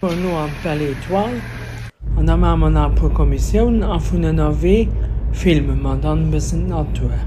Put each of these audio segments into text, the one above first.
Fueren elo an d'Belle Etoile an da maache mer nach e puer Kommissiounen a vun ënnerwee filme mer dann e bëssen d'Natur.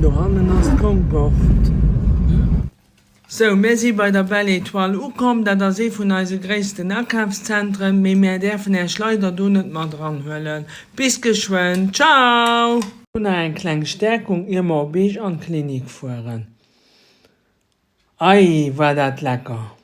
Dohannen ass d'Concorde. Sou, mär si bei der Belle Etoile ukomm. Dat ass ee vun eise gréissten Akafszentren, mee mär däerfen Äech leider do net mat eranhuelen. Bis geschwënn, ciao! Lo nach eng kleng Stärkung ier mer op Eech an d'Klinik fueren. Ei, war dat lecker!